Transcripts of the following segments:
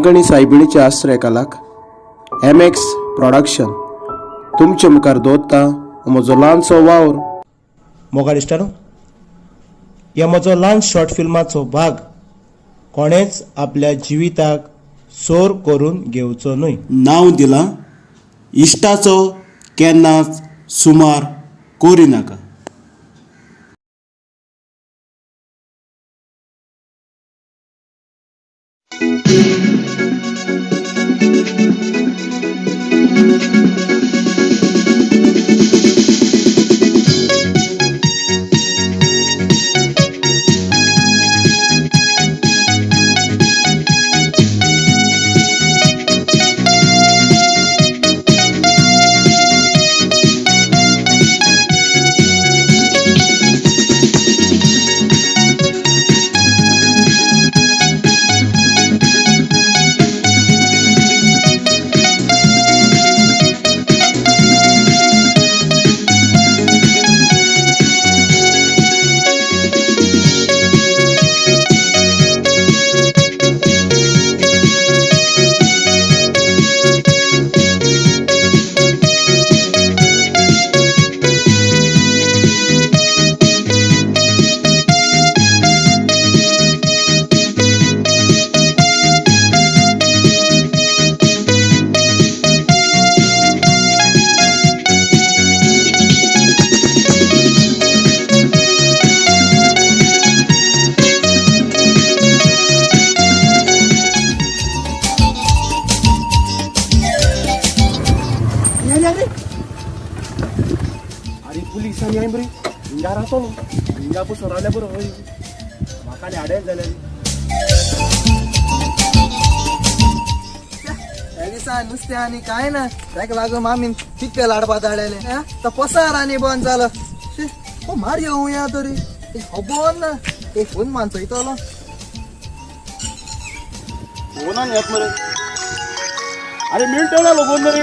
वेळांकणी सायबिणीच्या आश्रय खालाक M x production तुमचे मुखार दवरता म्हजो ल्हानसो वावर. मोगाळ इश्टानो, ह्या म्हजो ल्हान शॉर्ट फिल्माचो भाग कोणेच आपल्या जिविताक सोर करून घेवचो न्हय. नांव दिलां इश्टाचो केन्नाच सुमार करिनाका. अरे पुलिसांनी आय मरे, हिंगा रावतलो हिंगा पसून रावल्या बरो. हय, म्हाका आनी आडेल जाल्यार. त्या दिसा नुस्तें आनी काय ना, ताका लागून मामीन पिक्के हाडपा धाडलेले. तो पसार आनी बंद जालो. शी, ओ मारयो हुया तरी खबर ना. एक फोन मानचयतलो. फोनान येत मरे. अरे मिळटलो फोन मरे.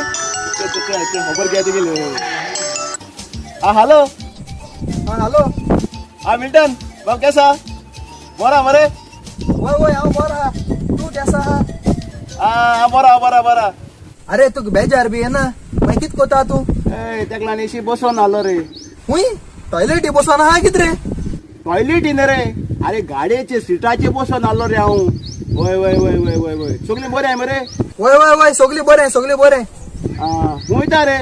ते खबर घ्या गेले. हा हॅलो. हा हॅलो. हा मिल्टन बाब, केसा बरा मरे? वय वय, हांव बरो आहा. तूं केसो आहा? हा बरा बरा बरा. अरे तुका बेजार बी येना? मागीर कित कोता तूं? ए, तेका लागून एशी बसोन आलो रे. हुंय टॉयलेटी बसोन आहा कित रे? टॉयलेटी न्ही रे, अरे गाडयेचे सिटाचे बसोन आलो रे हांव. वय वय वय वय वय वय, सगळीं बरें मरे? वय वय वय, सगळीं बरें, सगळीं बरें. आं, वयता रे?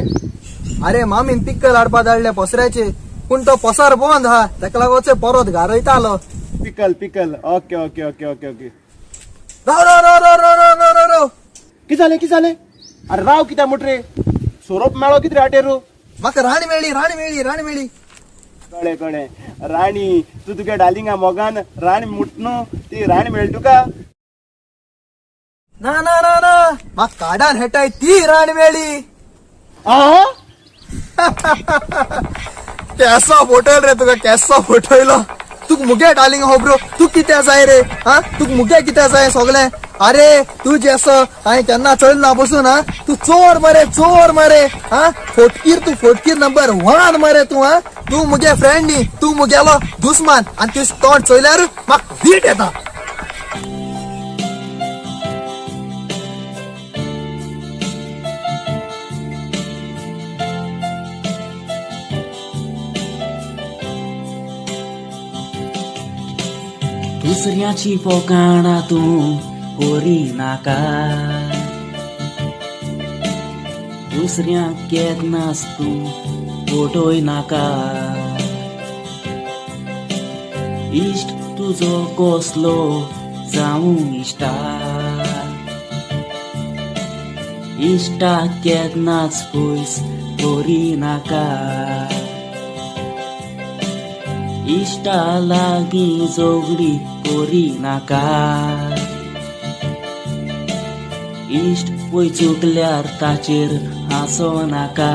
अरे मामीन पिक्कल हाडपा धाडले पसऱ्याचे, पूण तो पसार बंद आहा, ताका लागून परत घारयतालो. Pickle pickle, okay okay okay okay okay. राव राव राव राव राव राव राव राव राव. कित जालें, कित जालें? अरे राव कित्याक म्हट रे? सोरोप मेळ्ळो कितें रे वाटेरू? म्हाका राणी मेळ्ळी, राणी मेळ्ळी, राणी मेळ्ळी. कळ्ळें कळ्ळें, राणी. तूं तुगे डार्लिंगा मोगान राणी मुट न्हू, ती राणी मेळ्ळी तुका. ना ना ना ना, म्हाका काडान हेटाय ती राणी मेळ्ळी. आं. केसो फटयल रे तुका, केसो फटयलो तुका. मुगे डार्लिंग खबरो तूं कितें जाय रे? हा, तुका मुगे कितें जाय सगळें? अरे तूं जेसो हांवें केन्ना चल ना बसून. हा, तूं चोर मरे, चोर मरे. हा, फोटकीर तूं, फोटकीर नंबर वन मरे तूं. हा, तूं मुगे फ्रेंड न्ही, तूं मुगेलो दुस्मान. आनी तुजें तोंड चोयल्यार म्हाका वीट येता. दुसऱ्याची फोकाणां तूं करिनाका, दुसऱ्यांक केन्नाच तूं फटय नाका. इश्ट तुजो कसलो जावं इश्टा, इश्टाक केन्नाच पयस करिनाका. इश्टा लागीं झगडी करिनाका, इश्ट पय चुकल्यार ताचेर हांसो नाका.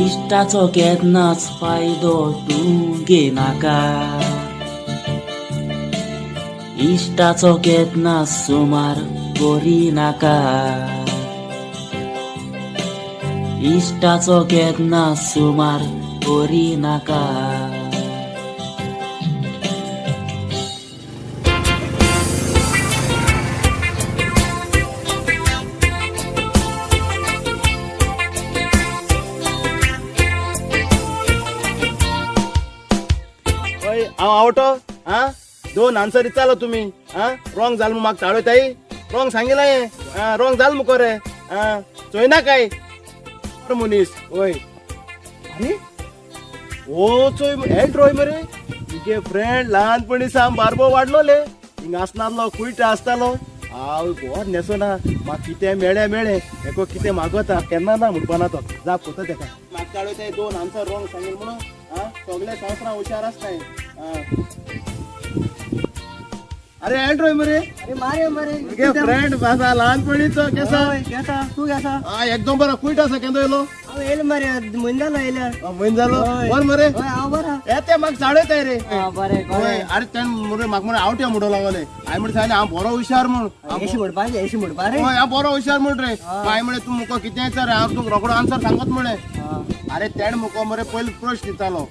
इश्टाचो केन्नाच फायदो तूं घेनाका, इश्टाचो केन्नाच सुमार करिनाका. इश्टाचो केन्नाच सुमार करिनाका. हांव आवटो आं दोन आन्सर विचारलो तुमी आं रॉंग जाल मू म्हाका चाळयताय रॉंग सांगिला हें आं रॉंग जाल मुको रे आं चोयना काय मनीस वय. आरे ओ चोय एंड्रॉय मरे तुगे फ्रेंड ल्हानपणी सावन बारबो वाडलोले हिंगा आसनासलो कुयटा आसतालो. हांव गोर न्हेसोना म्हाका कितें मेळ्ळें मेळ्ळें हेको कितें मागता केन्ना ना म्हणपाना तो जाप कोता तेका. म्हाका चाळयताय दोन आन्सर रॉंग सांगील म्हणून आं सगळे संवसारां हुशार आसताय. अरे एंड्रॉय मरे अरे मारे मरे तुगे फ्रेंड आसा ल्हानपणीचो केसो केसा तूं केसा? आं एकदम बरो कुयट आसा केन्ना येयलो? हांव येयलो मरे म्हयनो जालो येयल्यार. म्हयनो जालो बरें मरे. हय हांव बरो. येते म्हाका चाळयताय रे. बरें हय अरे तें मरे म्हाका म्हण आवट्या म्हणूं लागले. हांवें म्हणलें सांगलें हांव बरो हुशार म्हूण. एशी म्हणपा एशी म्हणपा रे. हय हांव बरो हुशार म्हण रे. हांवें म्हणलें तूं मुको कितें विचार हांव तुका रोकडो आन्सर सांगत म्हणलें. अरे तेणें मुको मरे पयलो प्रश्न विचारलो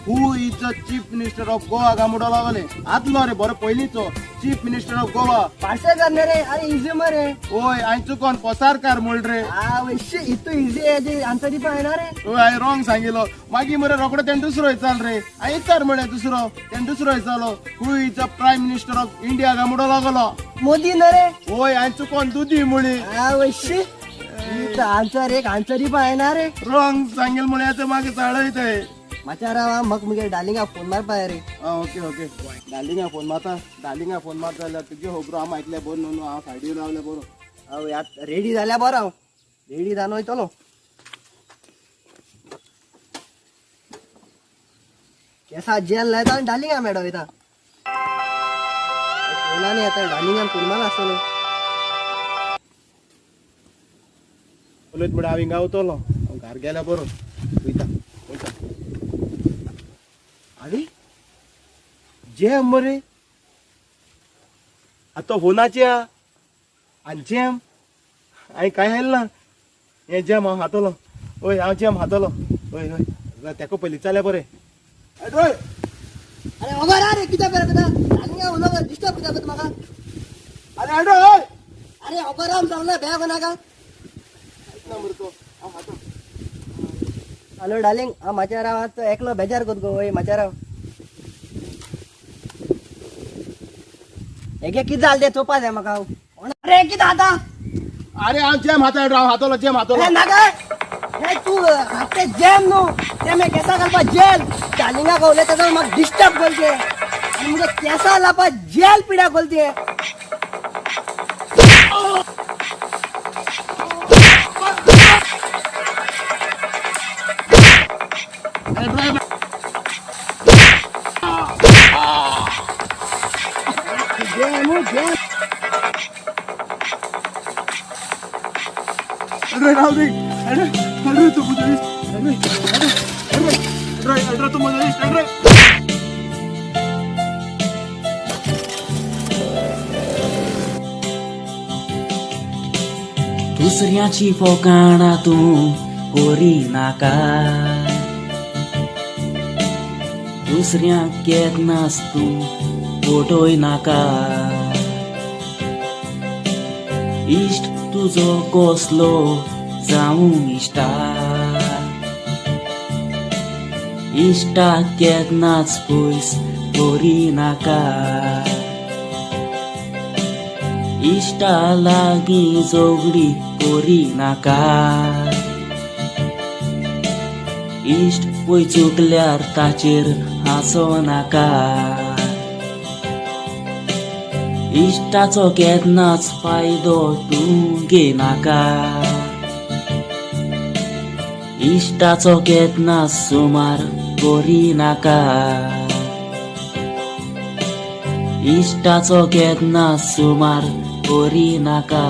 who is the chief minister of Goa काय म्हणूं लागले. आतलो रे बरो पयलींचो chief minister of Goa. Parsekar न्ही रे. अरे इजी मरे. हय हांवें चुकोन पसारकार म्हण रे. इतू इजी आन्सर दिवपा येना रे. हय हांवें रॉंग सांगिलो. मागीर मरे रोकडो तेणें दुसरो विचार रे. हांवें विचार म्हणलें दुसरो तेणें दुसरो विचारलो who is the prime minister of India काय म्हणूं लागलो. मोदी न्ही रे. हय हांवें चुकोन दुदी म्हळी. आन्सर एक आन्सर दिवपा येना रे. रॉंग सांगेल म्हळ्यार मागीर चाळयताय. माच्या राव म्हाका मुगे डार्लिंगा फोन मारपा रे. ओके ओके डार्लिंगा फोन मारता. डार्लिंगा फोन मारता जाल्यार तुगे खबरो हांव आयकल्या बरो न्हू हांव सायडीर रावल्या बरो. हांव रेडी जाल्यार बरो हांव रेडी जावन वयतलो. केसा जेल लायता आनी डार्लिंगा मेळो वयता. फोनान येता डार्लिंगान फोन मारला आसतलो. उलयत म्हळ्यार हांव हिंगा वतलो. हांव घार गेल्या बरो वयता वयता. आरे जॅम मरे आतां फोनाचे आनी जॅम हांवें कांय हाडलें ना. हें जॅम हांव खातलो. हय हांव जॅम खातलो. हय हय तेका पयलीं विचारल्यार बरें. अरे अरे खबर रे कितें बरें करता डार्लिंगा उलोवप डिस्टर्ब कित्याक करता म्हाका? अरे एंड्रॉय. अरे खबर आम सांगलें बॅग नाका. हांव खातो. हॅलो डार्लिंग हांव म्हाज्या राव आतां एकलो बेजार करता गो. हय म्हाज्या राव हेगे कितें जालें तें चोवपा जाय म्हाका. अरे कितें आतां? अरे हांव जॅम खाता हांव खातलो जॅम खातलो. नाका हे तूं हाते जॅम न्हू तें मागीर केंसा घालपा जेल. डार्लिंगा उलयता तेन्ना म्हाका डिस्टर्ब करचें आनी मुगे केंसा लावपा जेल पिड्याक करचें. Jam jam. अरे राव दे. अरे अरे तू म्हजो इश्ट. अरे अरे अरे अरे अरे तू म्हजो इश्ट. अरे दुसऱ्याची फोकाणां तूं करिनाका. दुसऱ्यांक केन्नाच तूं फटय नाका. इश्ट तुजो कसलो जावं इश्टा इश्टाक केन्नाच पयस करिनाका. इश्टा लागीं झगडी करिनाका. इश्ट पय चुकल्यार ताचेर हांसो नाका. इश्टाचो केन्नाच फायदो तूं घेनाका. इश्टाचो केन्नाच सुमार करिनाका. इश्टाचो केन्नाच सुमार करिनाका.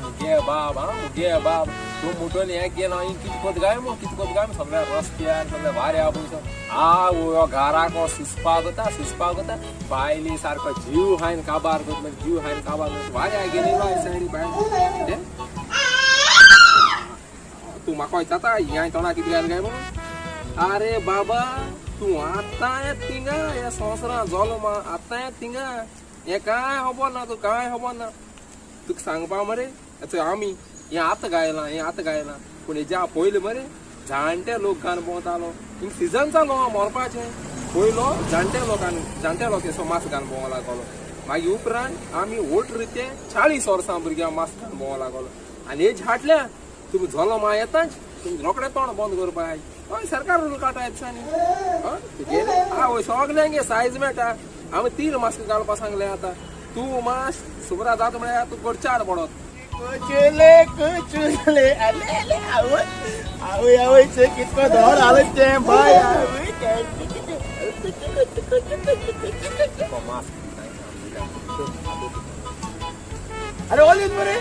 मुगे बाब हा मुगे बाब तूं मुटोन हें गेलो हांवें कितें कोत काय मु कितें कोत काय सगळ्या रस्त्यार सगळ्या वाऱ्या पयसो आवय घराक सुसपाक वता सुसपाक वता बायले सारको जीव हायन काबार करता जीव हायन काबार करता वाऱ्या गेली सायडी बायल तूं म्हाका विचारता हांवें तोंडाक कितें घाल काय म्हणून. अरे बाबा तूं आतां येत थिंगा हे संवसारां जल्म आतां येत थिंगा हें कांय खबर ना, तूं कांय खबर ना. तुका सांगपा मरे चोय आमी हें आतां गायलां, हें आतां गायलां, पूण हेज्या पयलीं मरे जाणटे लोक गान भोंवतालो. हिंग सिजन जालो मरपाचें. पयलो जाणटे लोकांनी जाणटे लोक असो मास्क घालून भोंवो लागलो. मागीर उपरांत आमी 18 ते 40 वर्सां भुरग्यांक मास्क घालून भोंवो लागलो. आनी हेज हाडल्या तुमी जल्मा येताच तुमी रोखडें तोंड बंद करपाक. हय सरकार रूल काडटा दिसांनी. हय तुगेले आवय सगल्यांक सायज मेळटा. आमी 3 मास्क घालपा सांगले आतां. तूं मास्क सुबरा जाता म्हळ्यार तूं गडचाड पडत. कुचुले कुचुले अले अले आवय आवय आवय चे कितको धोड आले ते बाय आवय. अरे ओलीन मरे.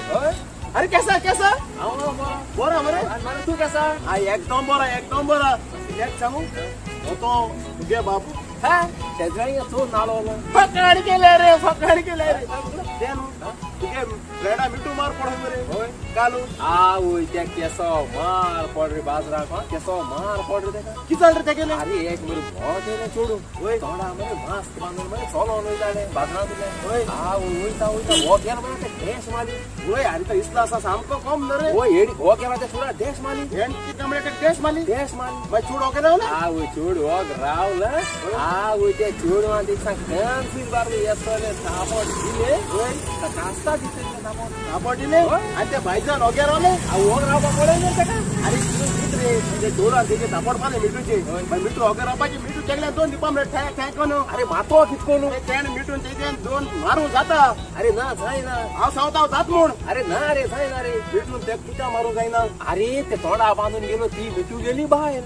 अरे कैसा कैसा बरा मरे. तू कैसा? एकदम बरा, एकदम बरा. एक सांगू तो तुगे बाबू फकाण केले रे, फकाण केले रे. तुगे फ्रेंडा मिठू मार पडो मरे कालू. आवय त्या केसो मार पड रे बाजराक, केसो मार पड रे तेका. कितें जालें रे तेगेलें? अरे एक मरे भोंवत येयलें चेडूं. तोंडा मरे मास्क बांदून मरे चलोन वयतालें बाजरांतल्यान. आवय वयता वयता हो गेलो मरे ते डॅश मारली. वय अरे तो इसलो आसा सामको कम न्हू रे. वय हेडी हो गेला ते चेडा डॅश मारली. हेण कितें म्हळ्यार डॅश मारली? डॅश मारली. मागीर चेडूं ओके रावलें? आवय चेडूं ओग रावलें. आवय ते चेडवान तेका सांग कन्फ्यूज बारले येतलें थापट दिलें. कास्ता दितलें थापट. थापट दिलें आनी ते भायजान ओगे रावलें. ओग रावपाक पळयलें तेका. अरे कितें रे ते चेडवान तेजे थापट मारलें मिठूचे. मागीर मिठू ओगे रावपाचें मिठू तेगल्यान दोन दिवपा म्हळ्यार ठें ठें करून. अरे मातो कितें करून तेणें मिठून तेजेन दोन मारूं जाता. अरे ना जायना. हांव सांगता हांव जात म्हूण. अरे ना रे जायना रे. मिठून ते कित्याक मारूं जायना? अरे ते तोंडा बांदून गेलो ती मिठू गेली बायल.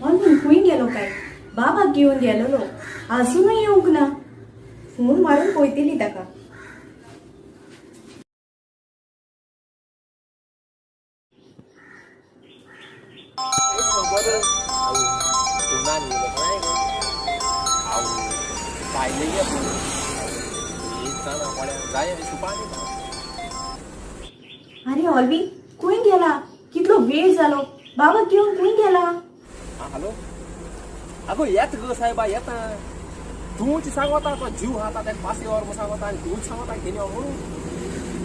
ऑनलायन खंय गेलो काय? बाबाक घेवन गेलेलो आजुनूय येवंक ना. फोन मारून पळयतली ताका. अरे ऑलवी खंय गेला? कितलो वेळ जालो, बाबाक घेवन खंय गेला? हॅलो अगो येत गो साहेबा येता. तूंच सांगता तो जीव खाता तेका पासिवर म्हूण सांगता आनी तूंच सांगता घेवन यो म्हणून.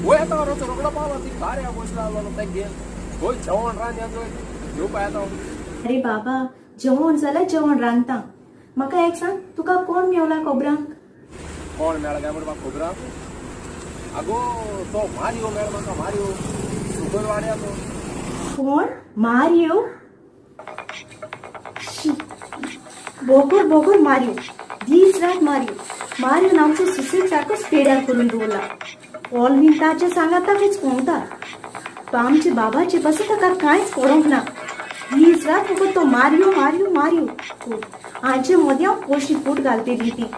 वय येता रोचो रोकडो पावलो ती बाऱ्या बसलो आसलो तेका घेवन. वय जेवण रांद घेवपा येता. अरे बाबा जेवण जाल्यार जेवण रांदता. म्हाका एक सांग, तुका कोण मेवला खबरांक? कोण मेळ्ळा काय म्हण म्हाका खबरांक? अगो तो मारियो मेळ म्हाका, मारियो सुगरवाड्या तो. कोण मारियो? बोगोर बोगोर मारियो, दीस रात मारियो. मारियोन आमचो सुसेग सारकोच पेड्यार करून दवरला. ऑलवीन ताच्या सांगाताकूच कोंगता. तो आमचे बाबाचे पासून ताका कांयच पडोंक ना. दीस रात फकत तो मारियो मारियो मारियो. हांचे मदीं हांव कशी फूट घालतली ती.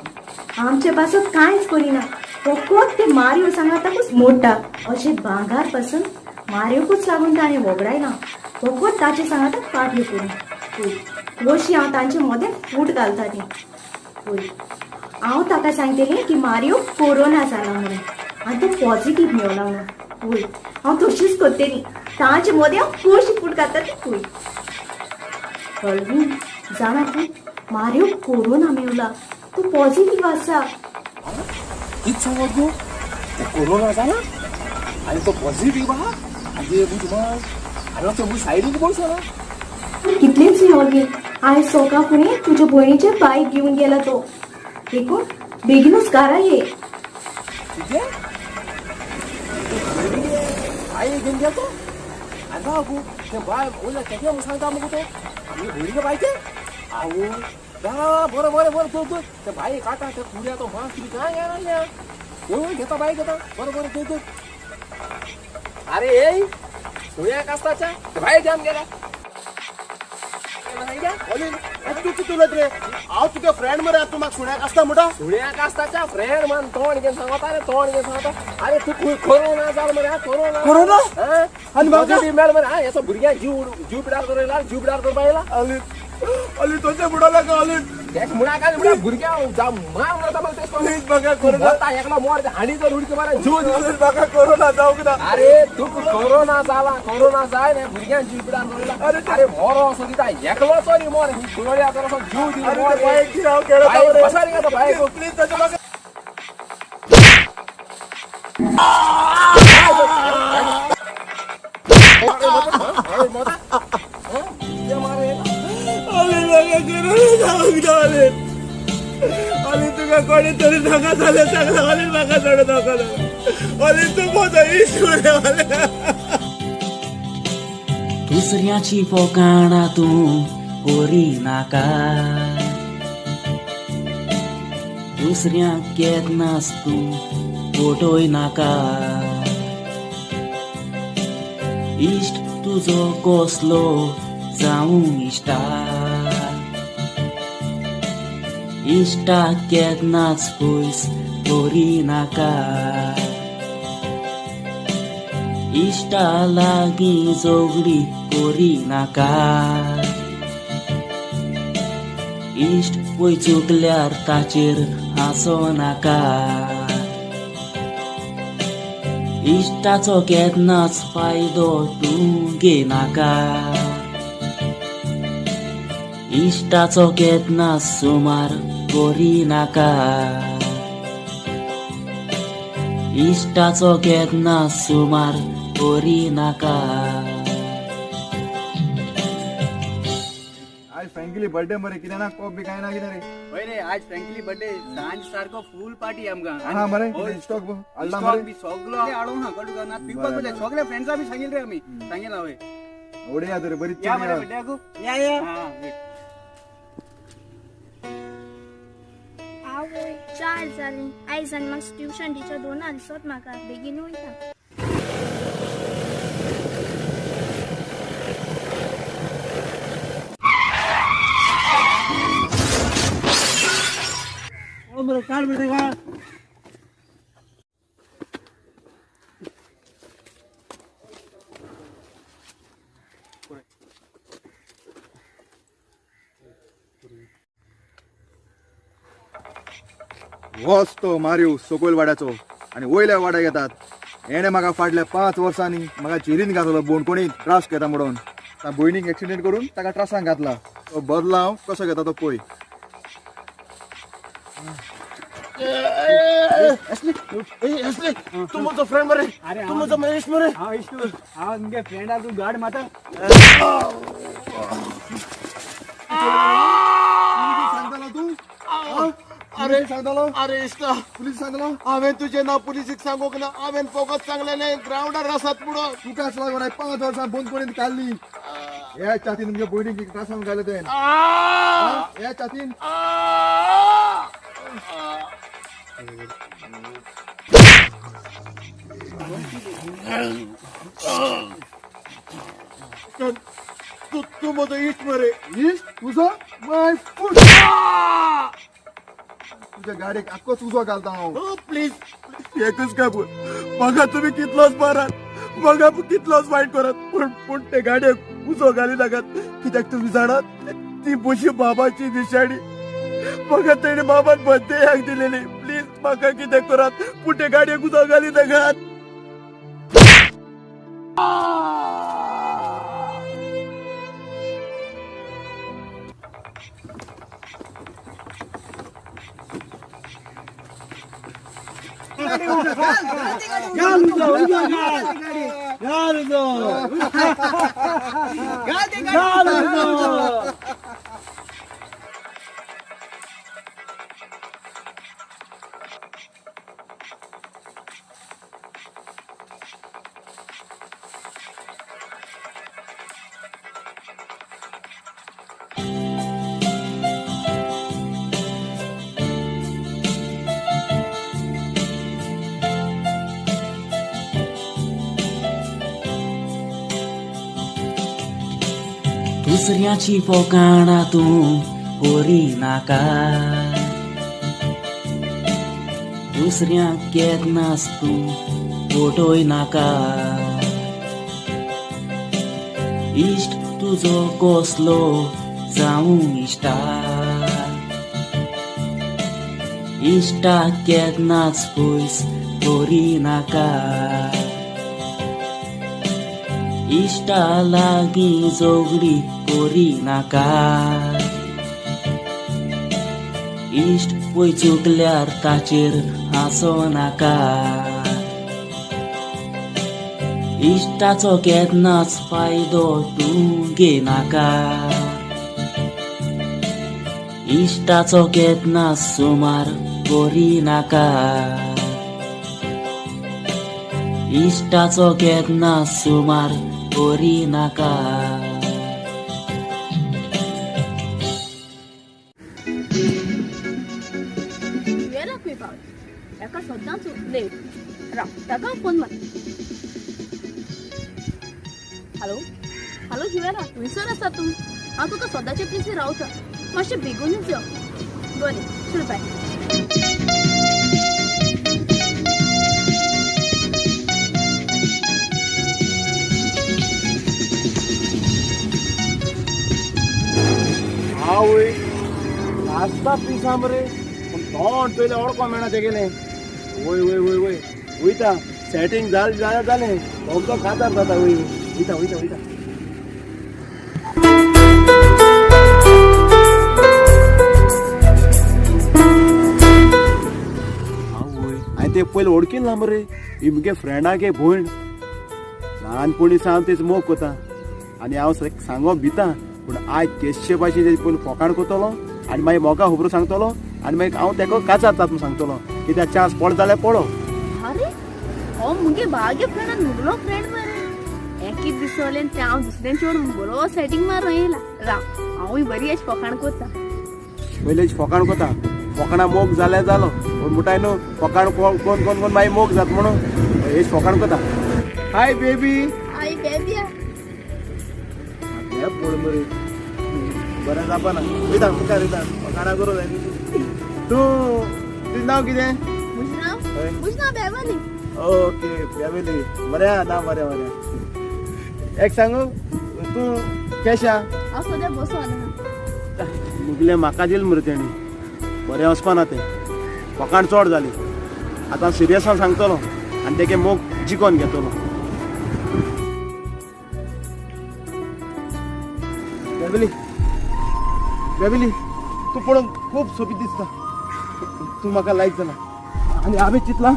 आमचे पासून कांयच करिना, फकत ते मारियो सांगाताकूच मोडटा. अशें भांगार पासून मारियोकूच लागून ताणें वगडायलां. फकत ताचे सांगाताक फाटली करून कशी हांव तांचे मदें फूट घालता ती. पळय हांव ताका सांगतलें की मारियो कोरोना जाला म्हणून आनी तो पॉझिटीव मेवला म्हणून. पळय हांव तशीच करतली, तांचे मदें हांव कशी फूट घालता ती पळय. अल्वीन जाणा तूं, मारियो कोरोना मेवला, तूं पॉझिटीव आसा. कितें सांगत गो? ते कोरोना जाला आनी तो पॉझिटीव आहा. आगे म्हजी आनी तो सायडीक बसला. कितलेंच ऑलवीन, आयज सोका फुडें तुज्या भयणीचे बायक घेवन गेला तो. देखून बेगीनूच घरा ये. कितें बाय घेवन गेलो तो? आनी राव गो तें बाय वयल्या तेगे म्हूण सांगता मुगो तो आमगे भयणीगे बायचे. आवय बरें बरें बरें चल चल. ते बाये काडटा ते कुड्या तो मास्क बी कांय घायना. वय वय घेता बाय घेता. बरें बरें चल चल. अरे येय सुण्याक आसताच्या ते बाये जाम गेल्या. तूं कितें उलयत रे? हांव तुगे फ्रेंड मरे, तूं म्हाका सुण्याक आसता म्हणटा? सुण्याक आसताच्या फ्रेंड मान तोंड घेवन सांगता रे, तोंड घेवन सांगता. अरे तूं खंय कोरोना जाल मरे? कोरोना कोरोना आनी म्हाका मेळ मरे. हेचो भुरग्यांक जीव जीव पिडार करून येयला, जीव पिडार करपा येयला. अली अली तशें बुडोला का अली? तेक मुळा काय भुरग्या मार म्हणता म्हाका तेश कोरोना एकलो मोर हांडी जर उडकी मार जीव म्हाका कोरोना जावंक ना. अरे तुका कोरोना जाला, कोरोना जाय न्ही भुरग्यां जीव पिडान दवरला. अरे मोरो असो दिता एकलो सरी मोर कुलोळ्या तर असो जीव दिता. बसा रे आतां बायक प्लीज ताचे म्हाका तुका कोणी तरी नाका जालें सांगलां आनी म्हाका चड नाका जालें आनी तूं म्हजो इश्ट मरे. दुसऱ्याची फोकाणां तूं करिनाका, दुसऱ्यांक केन्नाच तूं फटय नाका. इश्ट तुजो कसलो जावं इश्टा, इश्टाक केन्नाच पयस करिनाका. इश्टा लागीं झगडी करिनाका, इश्ट पय चुकल्यार ताचेर हांसो नाका. इश्टाचो केन्नाच फायदो तूं घेनाका, इश्टाचो केन्नाच सुमार करिनाका. इश्टाचो केन्नाच सुमार करिनाका. आज फ्रँकली बर्थडे मरे, कितें ना कोप बी कांय ना कितें रे? हय रे, आज फ्रँकली बर्थडे, सांज सारको फूल पार्टी आमकां. हा मरे, स्टॉक हाडला मरे बी सगलो हाडूंक ना कळ्ळें तुका, ना पिवपाक जाय. सगळे फ्रेंड्सां बी सांगिल्ले रे आमी, सांगिल्ला हय. उडया तर बरी या मरे बर्थडेकू या या. आवय 4 जालीं आयज आनी म्हाका ट्युशन टिचर 2 दिसत म्हाका, बेगीन वयता. होच तो मारियो सकयल वाड्याचो आनी वयल्या वाड्याक येतात. हेणें म्हाका फाटल्या 5 वर्सांनी म्हाका जेलीन घातलो, बोणकोणीत त्रास घेता म्हणून. भयणीक एक्सिडेंट करून ताका त्रासांक घातला. तो बदला हांव कसो घेता तो पळय. तूं म्हजो फ्रेंड मरे, तूं म्हजो इश्ट मरे. हांव इश्ट, हांव तुमगे फ्रेंड, तूं गाड माता. सांगतालो तूं? अरे सांगतालो? अरे इश्टा, पुलीस सांगलो? हांवें तुजें नांव पुलिसीक सांगूंक ना, हांवें फोकस सांगलें न्ही, ग्रावंडार आसात म्हणून. तुकाच लागून 5 वर्सां बंदखणींत काडली. ह्या छातीन तुमच्या भयणीक त्रासान घालें तुवें. ह्या छातीन तूं म्हजो इश्ट मरे. इश्ट तुजो? My foot. तुझ्या गाडयेक आक्कोच उजो घालता हांव. प्लीज एकच काय पूण म्हाका तुमी कितलोच मारात, म्हाका कितलोच वायट करात, पूण पूण ते गाडयेक उजो घाली नाकात. कित्याक तुमी जाणात, ती म्हजी बाबाची निशाणी, म्हाका तेणी बाबान बर्थडेयाक दिलेली. प्लीज म्हाका कितें करात, पूण ते गाडयेक उजो घाली नाकात. दुसऱ्याची फोकाणां तूं करिनाका, दुसऱ्यांक केन्नाच तूं फटय नाका. इश्ट तुजो कसलो जावं इश्टा, इश्टाक केन्नाच पयस करिनाका. इश्टा लागीं झगडी करिनाका. इश्ट पय चुकल्यार ताचेर हांसो नाका. इश्टाचो केन्नाच फायदो तूं घेनाका. इश्टाचो केन्नाच सुमार करिनाका. इश्टाचो केन्नाच सुमार करिनाका. जुवेला खंय पावलें ताका सदांच लेट. राव, ताका फोन मार. हॅलो हॅलो जुवेला, खंयसर आसा तूं? हांव तुका सदांचे प्लेसीर रावता, मातशें बेगीनूच यो. बरें, चल बाय. आवय, नाचता पिसा मरे, पूण तोंड पयलें ओळखो मेळना तेगेलें. वय वय वय वय वयता, सेटींग जालें जाल्यार जालें, धोको काजार जाता. वय वयता वयता वयता. आवय, हांवें तें पयलें वळखील ना मरे, ही मुगे फ्रेंडागे भयण. ल्हानपणी सावन तेच मोग कोता आनी हांव सांगो भिता, पूण आयज केशे भाशेन तेजी पयलीं फोकाण करतलो आनी मागीर मोगा खबरो सांगतलो आनी मागीर हांव तेका काजार जाता म्हूण सांगतलो. कित्याक चान्स पडलो जाल्यार पडो. आरे, हो मुगे भाग्य फ्रेंड आनी मुगलो फ्रेंड मरे. एकीच दिसलें तें हांव दुसऱ्यान चेडून बरो सेटींग मारून येयला. राव, हांवूय बरी अशी फोकाण कोत्ता. पयलीं फोकाण कोता, फोकाणां मोग जाल्यार जालो, पूण मुटाय न्हू फोकाण कोण कोण कोण कोण मागीर मोग जाता म्हणून हेच फोकाण कोता. Hi baby. Hi baby. हें पळय मरे, बरें जावपा ना. वयता मुखार वयता, फोकाणां करूं जाय. तूं तुजें नांव कितें? म्हजें नांव? हय. म्हजें नांव बेवली. ओके फॅमिली, बरें आहा ना? बरें बरें. एक सांगू, तूं केशा? हांव सद्या बसोन आहा. मुगले म्हाका दिल मरे तेणी, बरें वचपाना तें, फोकाण चड जाली. आतां सिरियसान सांगतलो आनी तेगे मोग जिकोन घेतलो. बेबली बेबली, तूं पळोवंक खूब सोबीत दिसता. तूं म्हाका लायक जाला आनी हांवें चिंतलां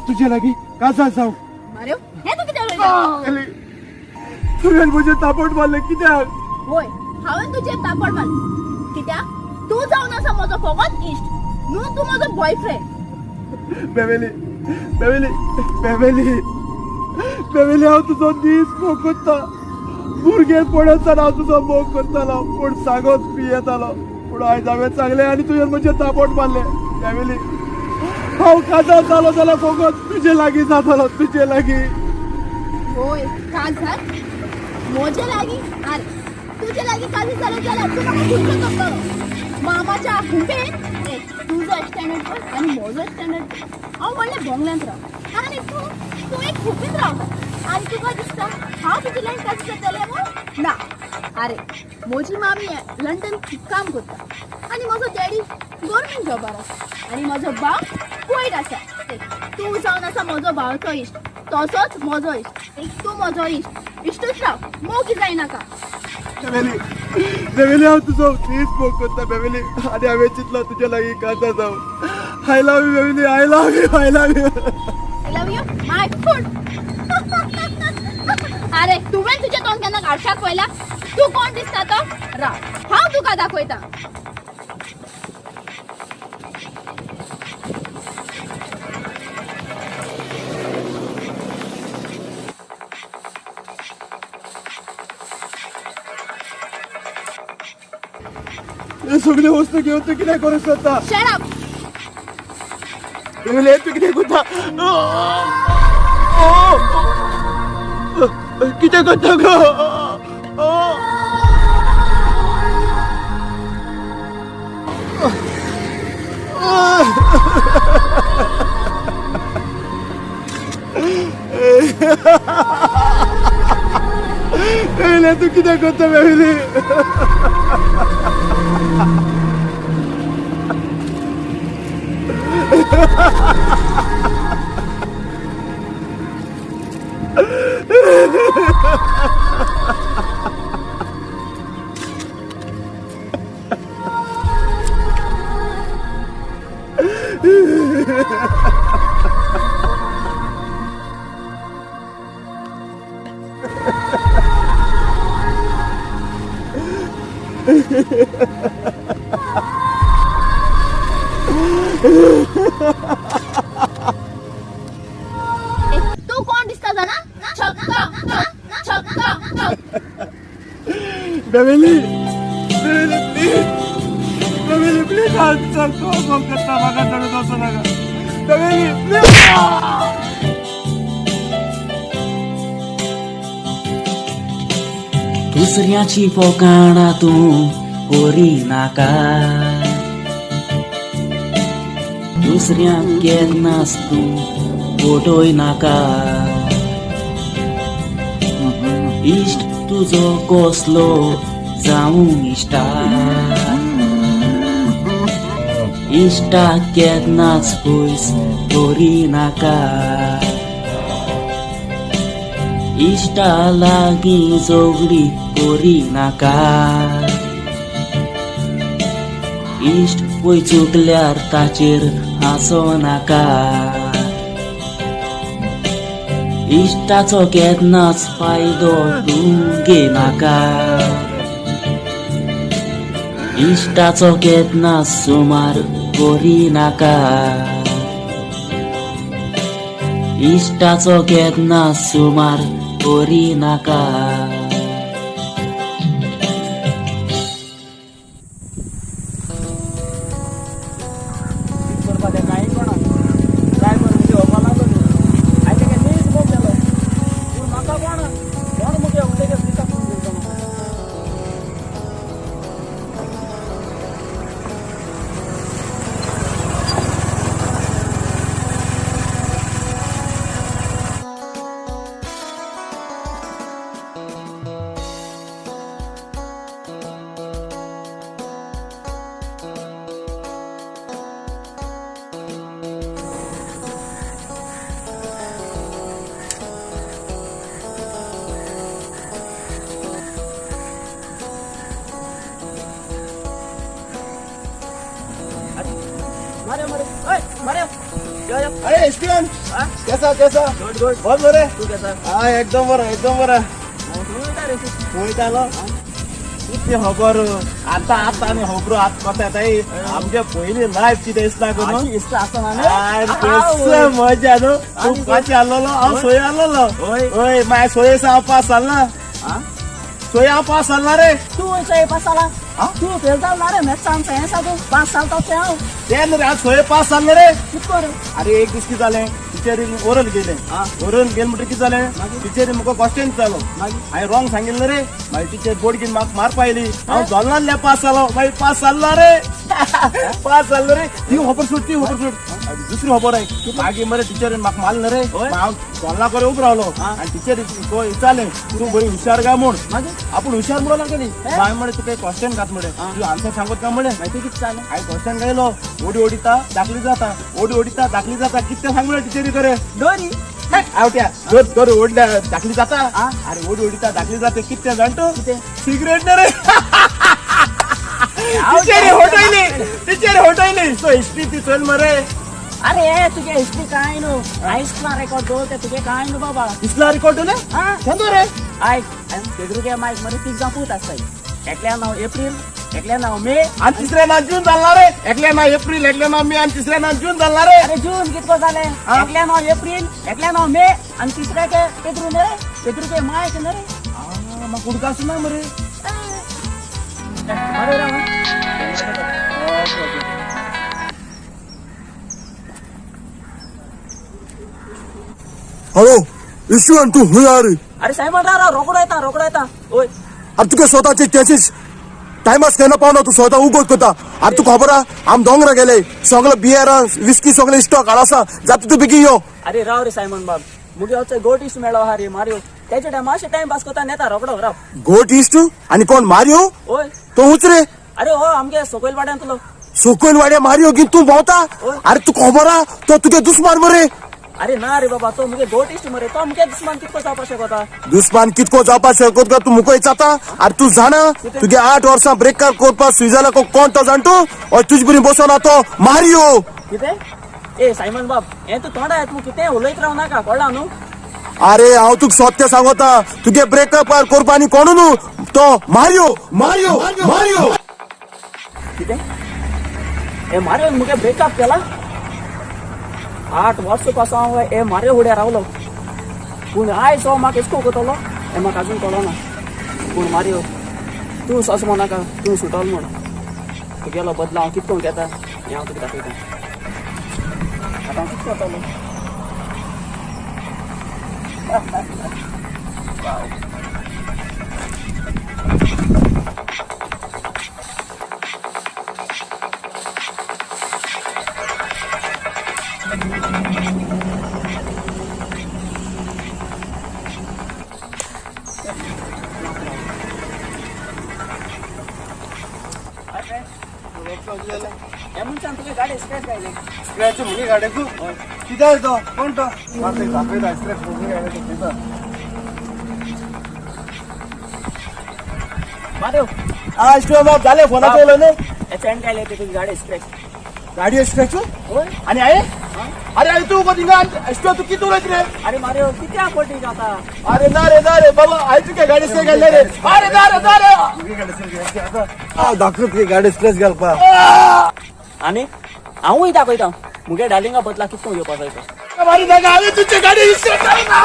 तुजे लागीं काजार जावं. मार्यो, हें तूं कितें उलयता? तुवें म्हजेर तापट मारलें कित्याक? वय, हांवें तुजेर तापड मारलें कित्याक तूं जावन आसा म्हजो फकत इश्ट न्हू, तूं म्हजो बॉयफ्रेंड. बेबेली बेबेली बेबेली बेबेली, हांव तुजो दीस मोग करता. भुरगेपणासान हांव तुजो मोग करतालो, पूण सांगोच पियेतालो. पूण आयज हांवें सांगलें आनी तुवें म्हजेर तापट मारलें. बेबेली, हांव काजार जालो जाल्यार फकत तुजे लागीं जातलो, तुजे लागीं. होय, काजार म्हजे लागीं? आरे, तुजे लागीं काजार जालो जाल्यार तूं म्हाका खंयचो करतलो? मामाच्या खुंपेन? ए, तुजो स्टँडर्ड पळय आनी म्हजो स्टँडर्ड पळय. हांव व्हडल्या बंगल्यांत रावता आनी तूं तूं एक खुपीत रावता आनी तुका दिसता हांव तुजे लागीं काजार जातलें म्हूण? ना. आरे, म्हजी मामी लंडन काम करता आनी म्हजो डॅडी गव्हर्मेंट जॉबार आसा आनी म्हजो भाव कुवैट आसा. ए, तूं जावन आसा म्हजो भावाचो इश्ट, तसोच म्हजो इश्ट. ए, तूं म्हजो इश्ट, इश्टूच राव, मोगी जायनाका. बेबेली बेबेली, हांव तुजो दीस मोग करता बेबेली आनी हांवें चिंतलां तुजे लागीं काजार जावं. I love you Beverly, I love you, I love you. I love you my foot. अरे, तुवें तुजें तोंड केन्ना आरशाक पळयला? तूं कोण दिसता तो? राव, हांव तुका दाखयता. हे सगळे वस्तू घेवन तूं कितें करूंक सोदता? Shut up. Beverly, तूं कितें करता? कितें करता गो? बेबेली, तूं कितें करता बेबेली? तू कोण दिसता जाणा? छक्का छक्का. बेवेली बेवेली प्लीज, बेवेली प्लीज, चल तू फोन करता म्हाका चडून वचो नाका. बेवेली प्लीज. दुसऱ्याची फोकाणां तूं करिनाका, दुसऱ्यांक केन्नाच तूं फटय नाका. इश्ट तुजो कसलो जावं इश्टा, इश्टाक केन्नाच पयस करिनाका. इश्टा लागीं झगडी करिनाका, इश्ट पय चुकल्यार ताचेर हांसो नाका. इश्टाचो केन्नाच फायदो तूं घेनाका, इश्टाचो केन्नाच सुमार करिनाका. इश्टाचो केन्नाच सुमार करिनाका. अरे स्टीवन, कैसा कैसा? Good good. बहुत बरे. तू कैसा? हा एकदम बरं, एकदम बरं. पळयतालो कितें खबर आतां आतां आनी खबरो आतां कोता येताय आमगे पयली लायफ कितें दिसता करून मजा न्हू. तूं पांच आसलेलो, हांव सोय आसलेलो. हय, मागीर सोय हांव पास जाल ना, सोय हांव पास जाल ना रे. तूं सोय पास जाला? तूं फेल जाल ना रे मॅथ्सान सायन्साक पास जाल तो हांव. तें न्हू रे, हांव सोय पास जाल रे. कितको रे? अरे एक दीस कितें जालें, टिचरीन ओरल गेलें. ओरल गेलें म्हणटकीर कितें जालें, टिचरीन म्हाका क्वेश्चन विचारलो, हांवें रॉंग सांगिल्लें रे. मागीर टिचर बोर्ड घेवन म्हाका मारपा आयली, हांव दोल्लांतल्या पास जालो. मागीर पास जालो रे, पास जालो रे. ती खबर सोड, ती खबर सोड, दुसरी खबर आहे. मागीर मरे टिचरीन म्हाका मारलें रे. हांव दोल्ला कडेन उबो रावलो आनी टिचरी विचारलें, तूं बरी हुशार काय म्हूण. आपूण हुशार म्हणून लागली. मागीर म्हणे तुका क्वेश्चन घात म्हणे, तूं आन्सर सांगत काय म्हणे. हांवें क्वेश्चन घायलो, ओडी ओडिता दाखली जाता, ओडी ओडिता दाखली जाता. कितें सांग म्हळे टिचरी करे दोरी आवट्या दोर ओडल्या दाखली जाता. अरे ओडी ओडिता दाखली जाता कितें जाण तूं? सिगरेट ना रे. टिचरी होटयली, टिचरी होटयली. सो हिस्ट्री ती चल मरे. अरे तुगे हिस्ट्री काय न्हू, हायस्कुला रेकॉर्ड दवरता तुगे काय न्हू बाबा. इसला रिकॉर्ड दवरले केन्ना रे? आयक, पेद्रुगे मायक मरे तीग जाण पूत आसताय. एकल्या नांव एप्रील, एकल्या नांव मे आनी तिसऱ्या नांव जून जाल्ला रे. एकल्या नांव एप्रील, एकल्या नांव मे आनी तिसऱ्या नांव जून जाल्ला रे. अरे जून कितको जालें? एकल्या नांव एप्रील, एकल्या नांव मे आनी तिसऱ्याके पेद्रू न्हय रे, पेद्रुगे मायक न्हय रे. म्हाका उडकास ना मरे. बरें राव. हॅलो इश्यून, तूं खंय रे? अरे सायमन राव राव, रोकडो येता, रोकडो येता. ओय अरे तुका स्वताचे त्याचेच टायमास केन्ना पावना, तूं स्वता उगोत करता. अरे तुका खबर आहा, आम दोंगरा गेले, सगळे बियरां विस्की सगळे स्टॉक हाड आसा, जाता तूं बेगीन यो. अरे राव रे सायमन बाब, मुगे वचो गोट इश्ट मेळो आहा रे मारियो, तेजे टायम मातशें टायम पास करता नेता रोकडो राव. गोट इश्ट आनी कोण मारियो? ओय तो उच रे. अरे हो आमगे सकयल वाड्यांतलो. सोकयल वाड्या मारियो घेवन तूं भोंवता? अरे तुका खबर आहा तो तुगे दुस्मान मरे. अरे ना रे बाबा, तो मुगे गोट इश्ट मरे, तो मुगे दुस्मान कितको जावपा शकता? दुस्मान कितको जावपा शकत का तूं मुको विचारता? अरे तूं जाणा तुगे 8 वर्सां ब्रेकअप करपाक स्विझर्लंडाक कोण तो जाण तूं? हय तुजे बरी बसोन तो मारियो. कितें? ए सायमन बाब, हें तूं तोंडा येत मु कितें उलयत राव नाका, कळ्ळा न्हू? अरे हांव तुका सत्य सांगता, तुगे ब्रेकअप करपा आनी कोणू न्हू, तो मारियो मारियो मारियो. कितें? हे मारियो मुगे ब्रेकअप केला? 8 वर्सां पासून हांव हे मारियो हुड्या रावलो, पूण आयज हो म्हाका एसको कोतलो हें म्हाका आजून कळना. पूण मारियो तूं सस म्हणनाका, तूं सुटल म्हूण. तुगेलो बदला हांव कितको घेता हें हांव तुका दाखयता. आतां हांव कितें करतलो? हे मनशान तुगे गाडी स्क्रॅच घायली. स्क्रॅच मुगे गाडयेकू? कित्याक तो कोण तो? दाखयता स्क्रॅच मुगे गाडयेक दाखयता. मारियो. हा इश्ट बाब जालें फोनाचेर उलय न्हू. हे चेन घायले ते तुजी गाडी स्क्रॅच. गाडी स्क्रॅच? आनी हांवें? अरे आई तूं थिंगा इश्ट तूं कितें उलयत रे? अरे मारियो कित्याक फटी जाता? अरे ना रे ना रे बाबा, आई तुगे गाडी स्क्रॅच घातल्या रे. अरे ना रे ना रे. दाखय तुगे गाडी स्क्रॅच घालपा. आनी हांवूय दाखयता मुगे डार्लिंगा बदला कितको घेवपा जाय तो. मारी नाका, हांवें तुजे गाडी स्क्रॅच घालपा.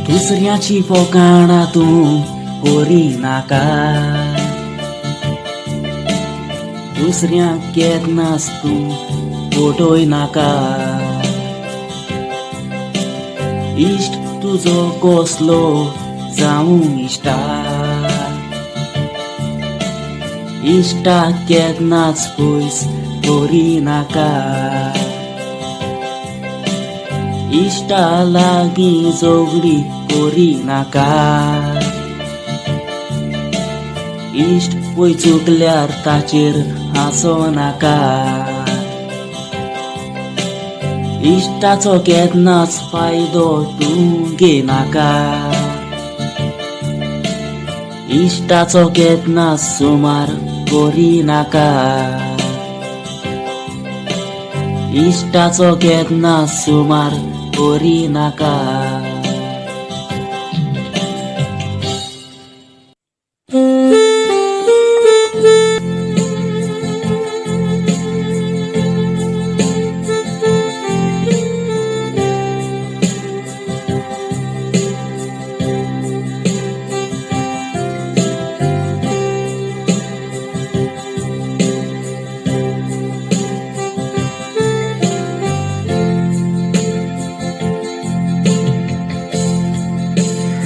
दुसऱ्याची फोकाणां तूं करिनाका, दुसऱ्यांक केन्नाच तूं फटय नाका. इश्ट तुजो कसलो जावं इश्टा, इश्टाक केन्नाच पयस करिनाका. इश्टा लागीं झगडी करिनाका, इश्ट पय चुकल्यार ताचेर हांसो नाका. इश्टाचो केन्नाच फायदो तूं घेनाका, इश्टाचो केन्नाच सुमार करिनाका. इश्टाचो केन्नाच सुमार करिनाका.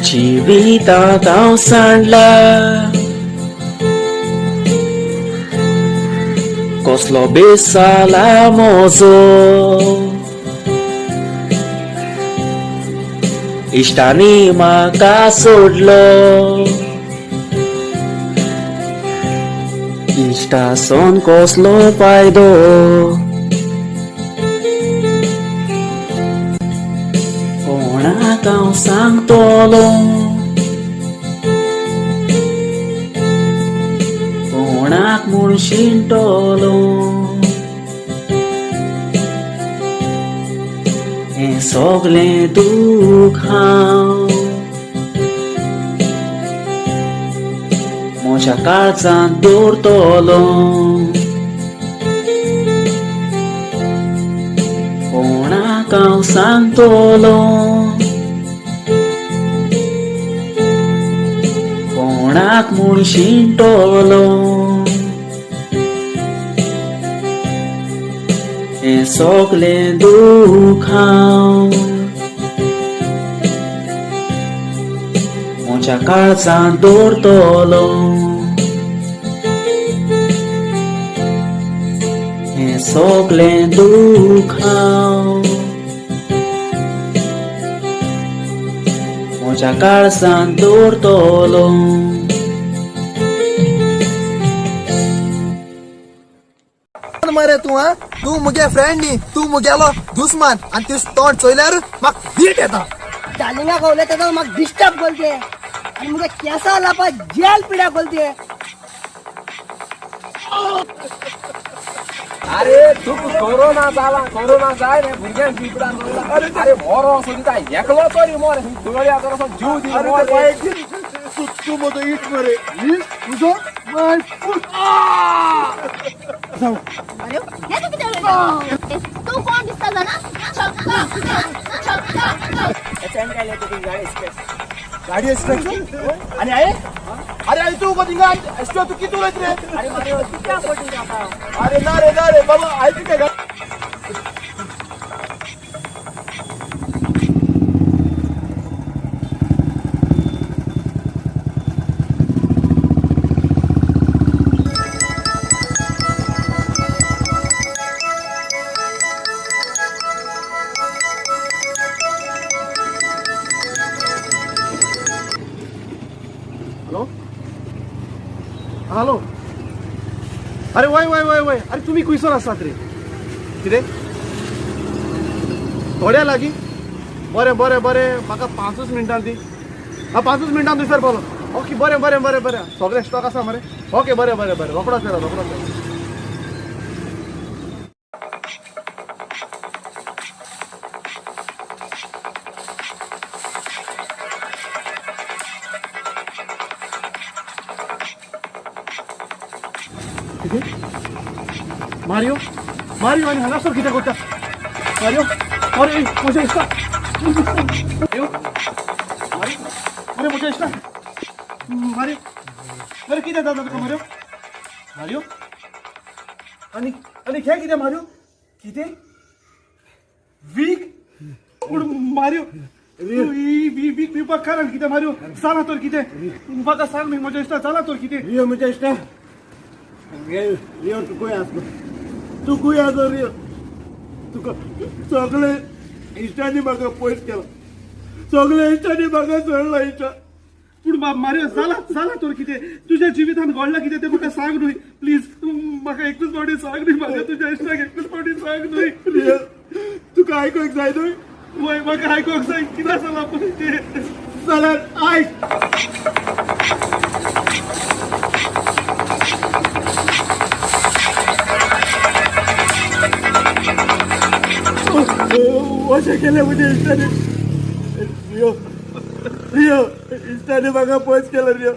जिवितांत हांव सांडला कसलो बेस जाला म्हजो, इश्टांनी म्हाका सोडलो, इश्टासोन कसलो फायदो. कोणाक हांव सांगतलो म्हूण शिणटलो हें सगलें दूख हांव म्हज्या काळजांत दवरतलो कोणाक हांव सांगतलो कोणाक म्हूण शिणटलो हें सगलें दूख हांव म्हज्या काळजांत दवरतलो हें सगलें दूख हांव म्हज्या काळजांत दवरतलो. मरे तूं हा तूं मुगे फ्रेंड न्ही, तूं मुगेलो दुस्मान आनी तुजें तोंड चोयल्यार म्हाका वीट येता. डार्लिंगा उलयता तो म्हाका डिस्टर्ब करते आनी मुगे केंसा लावपा जेल पिड्या करते. अरे तुका कोरोना जाला, कोरोना जाय रे भुरग्यांक पिपडान. अरे मरो सोदिता एकलो तरी मर, दोळ्या तर असो जीव दी मर रे. तूं म्हजो इश्ट मरे. इश्ट तुजो माय फूट. अरे हें तूं कितें उलयता? तूं कोण दिसता जाणा? छक्का छक्का. गाडी एक्सट्रॅक्शन आणि आहे. अरे आई तू थिंगा एक्स्ट्रा तू किती उलयत रे? अरे ना रे, ना रे बाबा, आयक काय. Hello hello. अरे वय वय वय वय. अरे तुमी खुंयसर आसात रे? कितें थोड्या लागीं? बरें बरें बरें, म्हाका 5च मिनटां दी. आं, 5च मिनटां थंयसर पावलो. ओके, बरें बरें बरें बरें. सगळे स्टॉक आसा मरे? ओके, बरें बरें बरें. रोकडोच येता, रोकडोच येता. कितें मारियो, मारियो आनी हांगासर कितें करता मारियो? अरे म्हज्या इश्टा, मारियो, मारियो, अरे म्हज्या इश्टा मारियो, अरे कितें जाता तुका मारियो? मारियो, आनी आनी हें कितें मारियो? कितें वीक? पूण मारियो, तूं ही वीक पिवपाक कारण कितें मारियो? जालां तर कितें म्हाका सांग न्ही म्हज्या इश्टा, जालां तर कितें? रियो म्हज्या इश्टा, रियो, तूं खंय आसलो? तूं खंय आसलो रियो? तुका सगळे इश्टांनी म्हाका पयस केला, सगळे इश्टांनी म्हाका सोडला इश्टा. पूण मारियो, जाला जाला तर कितें? तुज्या जिवितान घडलां कितें तें म्हाका सांग न्हय प्लीज. म्हाका एकूच फावटी सांग न्हय म्हाका, तुज्या इश्टाक एकूच फावटी सांग न्हय. रियो, तुका आयकोंक जाय न्हय? वय, म्हाका आयकोंक जाय. कितें जालां पळय तें. जाल्यार आयक. अशें केलें म्हज्या इश्टांनी. रियो, रियो, इश्टांनी म्हाका पयस केलो रियो.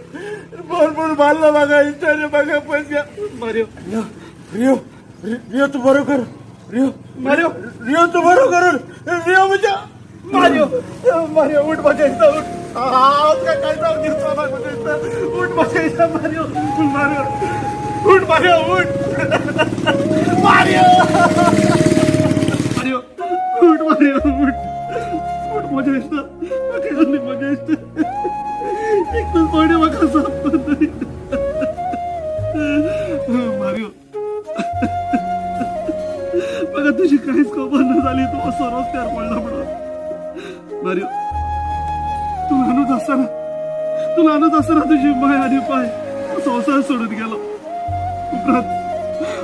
भरपूर मारलो म्हाका इश्टांनी, म्हाका पयस केलो. मारियो. रियो, रियो, रियो, तूं बरो कर रियो. मारियो. रियो, तूं बरो कर रियो म्हज्या. मारियो, मारियो, उठ म्हज्या इश्टा, उठ. हांव तुका कांय जावंक दिवचो ना म्हज्या इश्टा. उठ म्हज्या इश्टा. मारियो, मारियो, उठ. मारियो, उठ. मारियो, मारियो, उठ. मारियो, उठ, उठ म्हज्या इश्टा. म्हाका न्ही म्हज्या इश्टा, एकूच फावटी म्हाका साप कर. मारियो, म्हाका तुजी कांयच खबर ना जाली तूं असो रस्त्यार पडला म्हणून. मारियो, तूं ल्हानूच आसतना, तूं ल्हानूच आसतना तुजी माय आनी पाय संवसार सोडून गेलो. उपरांत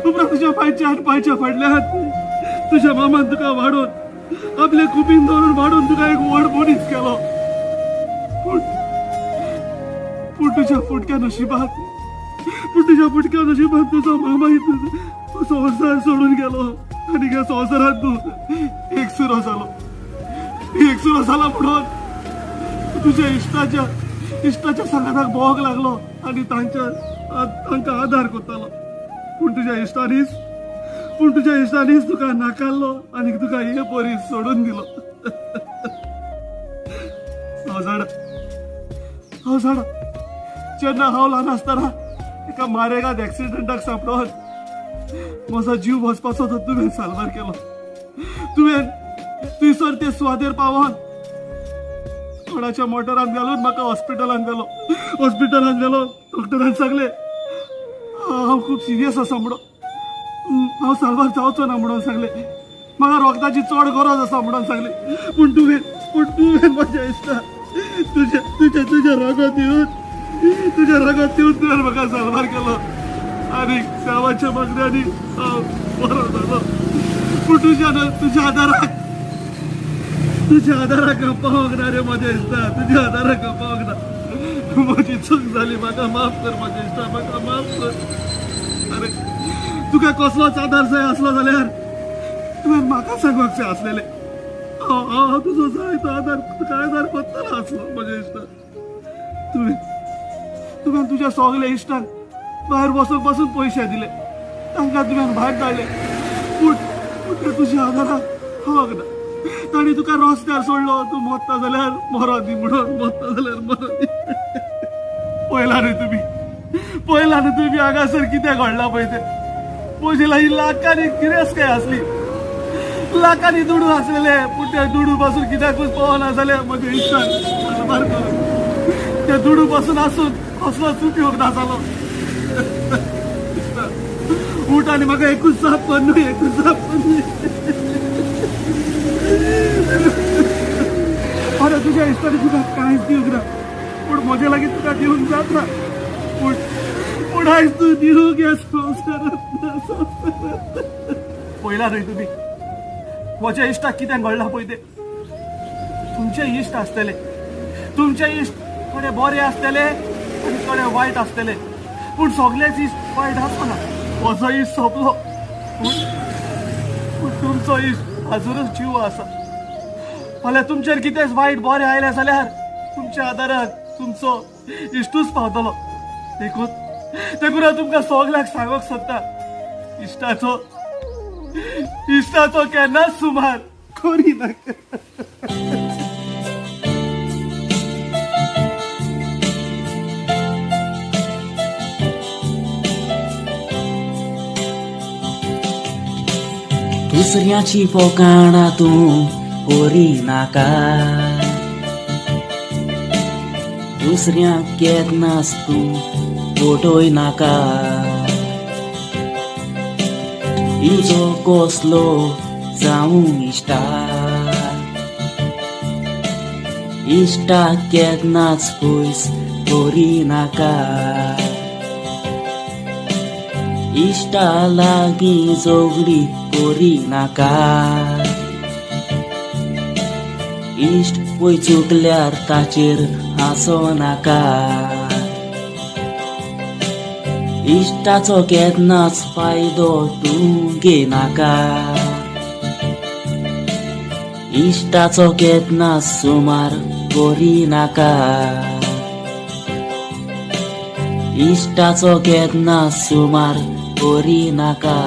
उपरांत तुज्या पायच्या आनी पायच्या फाटल्यान तुज्या मामान तुका वाडोवन, आपले कुपीन दवरून वाडोवन तुका एक व्हड मनीस केलो. पूण पूण तुज्या फुटक्या नशिबाक, पूण पूण तुज्या फुटक्या नशिबान तुजो मामा संवसार सोडून गेलो आनी ह्या संवसारांत तूं एकसुरो जालो. एकसुरो जाला म्हणून तुज्या इश्टाच्या सांगाताक भोंवक लागलो आनी तांकां आदार करतालो. पूण तुज्या इश्टांनीच तुका नाकारलो आनी तुका हे परी सोडून दिलो. हांव जाणा जेन्ना हांव ल्हान आसतना एका मारेगाद एक्सिडंटाक सांपडोन म्हजो जीव वचपाचो तो तुवें साल्वार केलो. तुवें थंयसर ते सुवातेर पावोन कोणाच्या मोटरान घालून म्हाका हॉस्पिटलान व्हेलो. हॉस्पिटलान व्हेलो, डॉक्टरान सांगलें हांव खूब सिरियस आसा म्हणून, हांव साल्वार जावचो ना म्हणून सांगलें, म्हाका रोगताची चड गरज आसा म्हणून सांगलें. पूण तुवें म्हज्या इश्टा तुज्या तुज्या तुज्या रगत दिवन तुवें म्हाका साल्वार केलो आनी देवाच्या मागण्यांनी हांव बरो जालो. पूण तुज्या आदाराक हांव पावंक ना रे म्हज्या इश्टा, तुज्या आदाराक हांव पावंक ना. म्हजी चूक जाली, म्हाका माफ कर म्हज्या इश्टा, म्हाका माफ कर. अरे तुका कसलोच आदार जाय आसलो जाल्यार तुवें म्हाका सांगपाक जाय आसलेलें. हांव तुजो जाय तो आदार तुका आदार करतलो आसलो म्हज्या इश्टा. तुवें तुज्या सगल्या इश्टांक भायर वचूंक पासून पयशे दिले, तांकां तुवें भायर धाडले, पूण ते तुज्या आदाराक पावंक ना. तांणी तुका रस्त्यार सोडलो, तूं मरता जाल्यार मरो दी म्हणून, मरता जाल्यार मरो दी. पळयला न्हय तुमी हांगासर कितें घडलां पळय तें. म्हजे लागीं लाखांनी गिरेस्तकाय आसली, लाखांनी दुडू आसलेले, पूण ते दुडू पासून कित्याकूच पावना जाले म्हज्या इश्टान साल्वार करून. ते दुडू पासून आसून कसलोच उपयोग ना जालो. उठ आनी म्हाका एकूच जाप कर न्हय, एकूच जाप कर न्हय. अरे तुज्या इश्टांनी तुका कांयच दिवंक ना, पूण म्हजे लागीं तुका दिवंक जाता. पूण आयज तूं दिवंक ह्या संवसारांत. पळयला न्हय तुमी म्हज्या इश्टाक कितें घडलां पळय तें. तुमचे इश्ट आसतले, तुमचे इश्ट थोडे बरे आसतले आनी थोडे वायट आसतले, पूण सगळेच इश्ट वायट आसना. म्हजो इश्ट सोंपलो, पूण तुमचो इश्ट आजुनूच जीव आसा. फाल्यां तुमचेर कितेंच वायट बरें आयलें जाल्यार तुमच्या आदाराक तुमचो इश्टूच पावतलो. देखून हांव तुमकां सगल्यांक सांगूंक सोदता, इश्टाचो केन्नाच सुमार करी नाका. दुसऱ्याची फोकाणां तूं करी नाका, दुसऱ्यांक केन्नाच तूं फटय नाका. इजो कसलो जावं इश्टा, इश्टा केन्नाच पयस करी नाका. इश्टा लागीं झगडी करी नाका, इश्ट पय चुकल्यार ताचेर हांसो नाका. इश्टाचो केन्नाच फायदो तूं घेनाका, इश्टाचो केन्नाच सुमार करी नाका. इश्टाचो केन्नाच सुमार करी नाका.